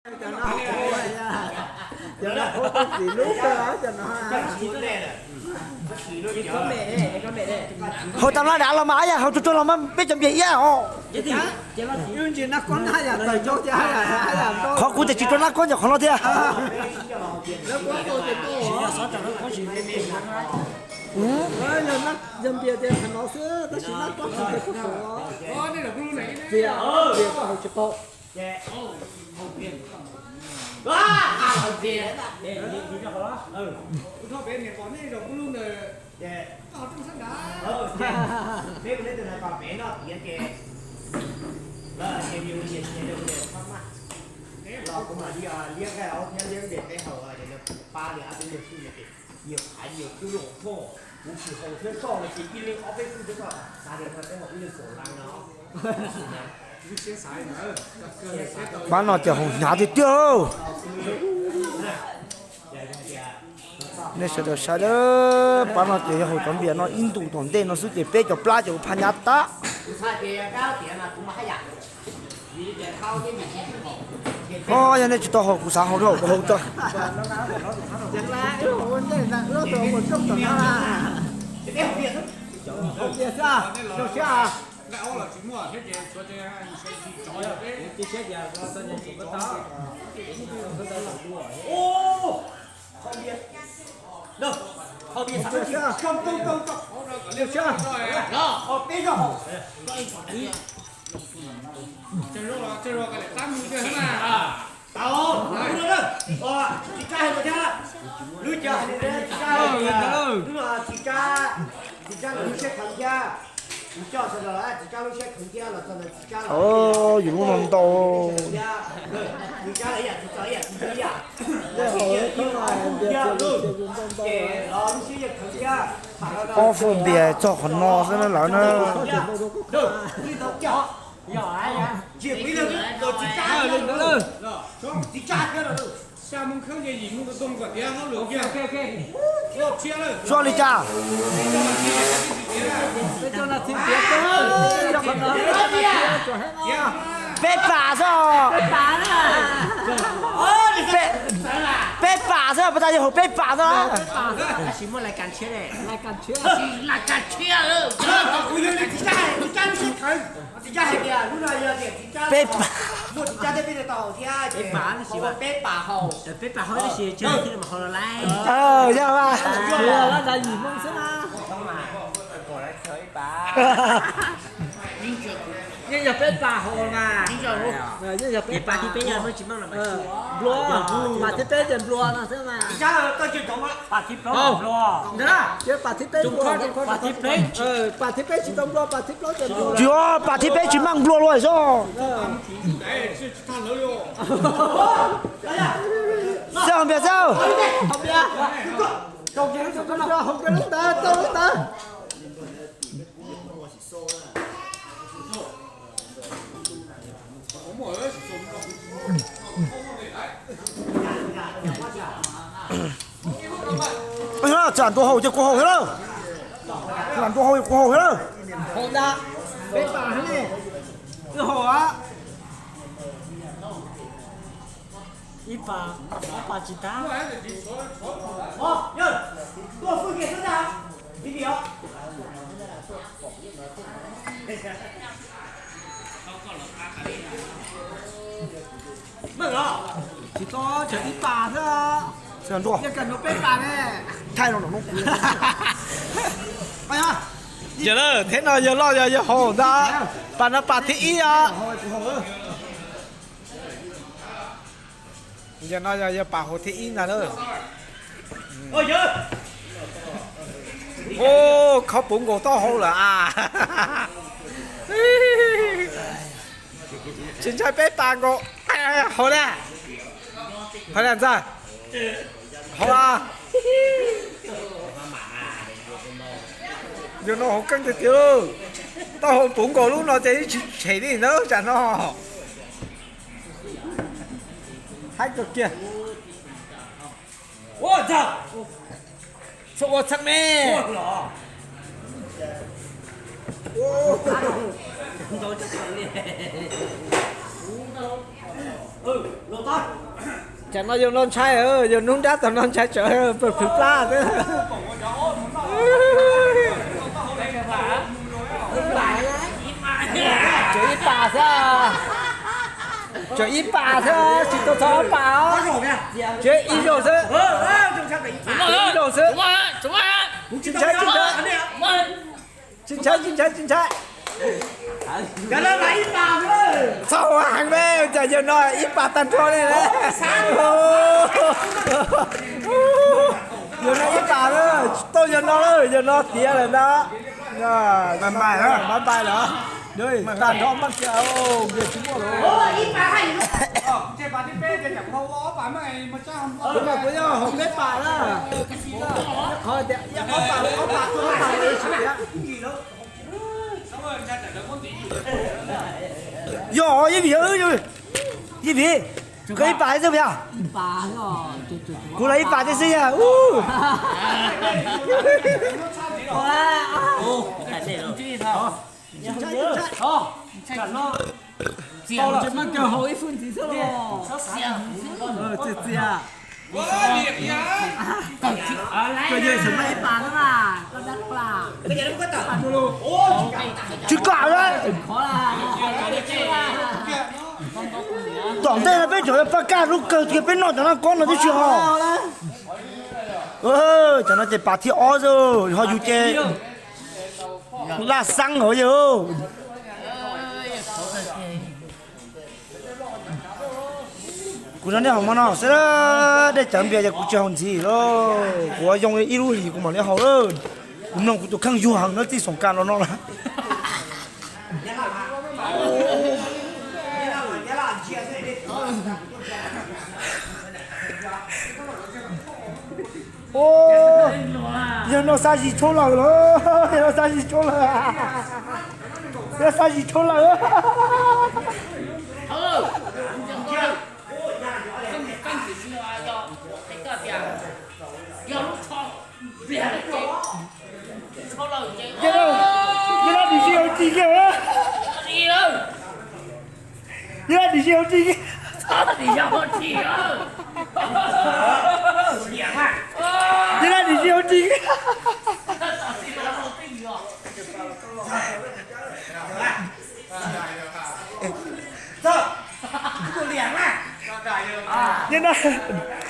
Haus tas mlab dav los mas yog haus rau rau los mas peb cov npias iab os. Qhov kuv tias tsis rau nab kob ntawm qhov no thiab. Peb ua nej tus no kom pem noj tiav ces lawv ces yus nyiam nyias rau tus niam txhob maj los kuv mam li liab nqaij aub thiab liab ntes peb haus ces lawv pab li ob tug niag xwb ces nyias qhav nyias cub los thoj. Kuv tsis haus thiab soj los ces ib leeg ob peb xwb thiab soj, xav tias no peb haus ib leeg kaum leej no. Pab no ces haus hnyav tiag tiag. Nej sawv daws saib lawm, pab no ces yog haus cov npias no ib ntus tom ntej no xwb ces peb cov plab ces ua phaj nyab tag. Ho yog nej tsis tau haus kuv xav haus rau kuv haus tso. Tsis tsa hais lus thiab, lub cov hais lus thiab, tsis tsa hais lus, lub no tsis tsa, tsis tsa lub siab kheev thiab, tsis coj sawv daws tsis tsa lub siab kheev thiab los txog ntawd tsis tsa lawm. Yus lub no ntau. Tsis tsa lawm ib yam tsis tso ib yam tsis tso ib yam. Ob fub npias txog qhov no xwb na lawv na. Tsuas li cas? Peb pam xwb. Peb pam xwb, puas tas yog haum peb pam xwb. Peb pam. Peb pam. Peb pam hauv tab sis tsawg thiaj li haus los lawm. Yog mas. Yeej yog peb pam hauv mas. Yeej yog peb pam hauv mas. Nplua, pam thib peb ces nplua no xwb mas. Pam thib plaub nplua. Ntag, pam thib peb nplua. Pam thib peb tsis tau nplua, pam thib plaub ces nplua. Tsis, pam thib peb tsis maj nplua luaj xwb. Xwb hauv npias xwb. Txawm ntua haus ces kuv haus thiab lawm. Txawm ntua haus kuv haus thiab lawm. Ib pas, ob pas tsis tag. Tsis tau, tsawg ib pas xwb. Thaij no. Yog lawm, thib no yog loj yog yog haus ntag. Pas no pas thib ib os. Yog no yog yog pas haus thib ib ntag lawm. Ub, khob puv nkaus taub hau lawm as. Tsis ntshai peb pas nkaus. Haus na. Haus na ntxawg. Haus a. Yog no haus keej tiag tiag. Taub hau puv nkaus lub no ces tsis tshem li ntawd tsam no. Haib kawg kiag. Txhob ua txheeb me. Tsam no yawg no ntshai, yawg nub nrab tom no ntshai tsam pawg plhws plab xwb. Tsam ib pas xwb, tsam ib pas xwb, tsis tau txog ob pas os. Tsam ib zaug xwb, ib zaug xwb. Tsis ntshai, tsis ntshai, tsis ntshai, tsis ntshai, tsis ntshai. Txhob heev me, cas yawg no ib pas tag nrho li. Yawg no ib pas, tsis tau yawg no, yawg no tiav lawm ntag. Mab npais lawm, tag nrho mab kiag, npias tsis muaj lawm. Kuv yog hauv peb pas na. Qhov tias ob pas, ob pas, ob pas. Yog ib vim, ib vim, koj ib pas xwb yog. Kuv los ib pas thiab xwb yog. Txias, txias, txias. Koj yawg xav mas ib pas na, koj dab plas. Tsis kam lawm. Tom ntej no peb tseem yuav pab kaj lub kawg tias peb noj cov noj kob no twb tsis ho. Cov no ces pas thib ob xwb, ho yus ces laj xeeb hauv yawg. Kuv nrog nej haus mov no xwb, dej cawv npias ces kuv tsis haus ntxiv lawm. Kuv ua zoo ib lub hlis kuv mam li haus lawm. Kuv mloog kuv tus kheej yuag heev no txij xoom kas los no lawm. Yawg no xa zis tshuaj lawm los, yawg no xa zis tshuaj lawm, yawg xa zis tshuaj lawm. Yawg no dim zis hauv ris kiag, yawg no dim zis hauv ris, yawg no dim zis hauv ris.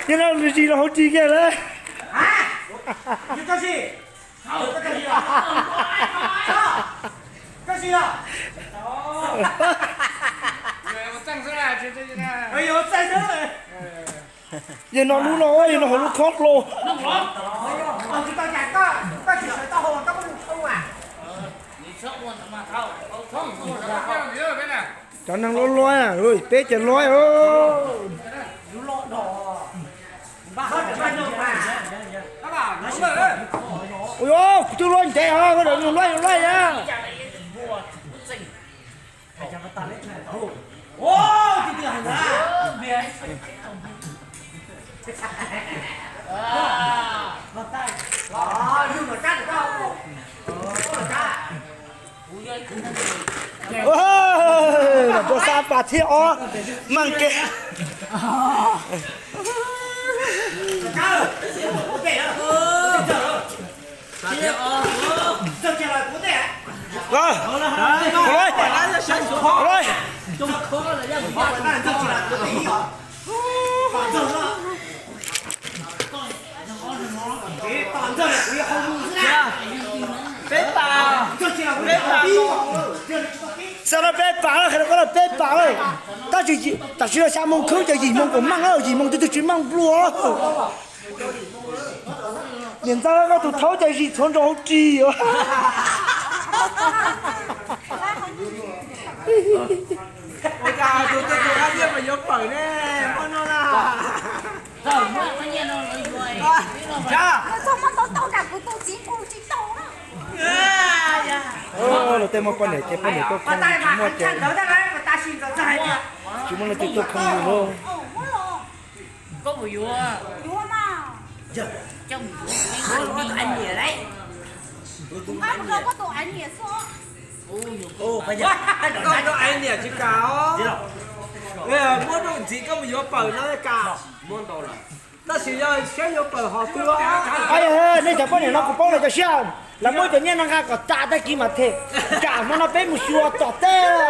Yawg no dim zis los hauv ris kiag lawm. Yawg no lub no, yawg no hauv lub khob dlua. Cov neeg luaj luaj, peb ces luaj. Ua, kuv twb luaj ntev os, koj dam nws luaj luaj na. Tus xa pas thib ob, meej kev. Peb pas, peb pas. Xa rau peb pas, qhia rau koj lawm peb pas lawm. Tab sis tam sim no xya moo khwb ces yim moo kuj meej, yim moo twb twg tsis meej nplua. Niam ntxawg, koj tus thaub ces zis txhuav nrog hauv ris. Ua cas tus tus ab liaj mas yuav pawm ne, muaj no na. Luag tej muaj poj niam ces poj niam tuaj khoo, tsis muaj ces tsis muaj leej twg tuaj khoo li lauj. Koj niam tsis kam os. Muab rau ntxiv koj mus yuav pawg no kam. Tab sis yog siab yuav pawg hos twg? Nej cov poj niam no kuv paub lawv cov siab, lawv muab cov nyiaj no nqa kom tas tag kis mam them. Tsam hmo no peb mus xyuas tom tej os.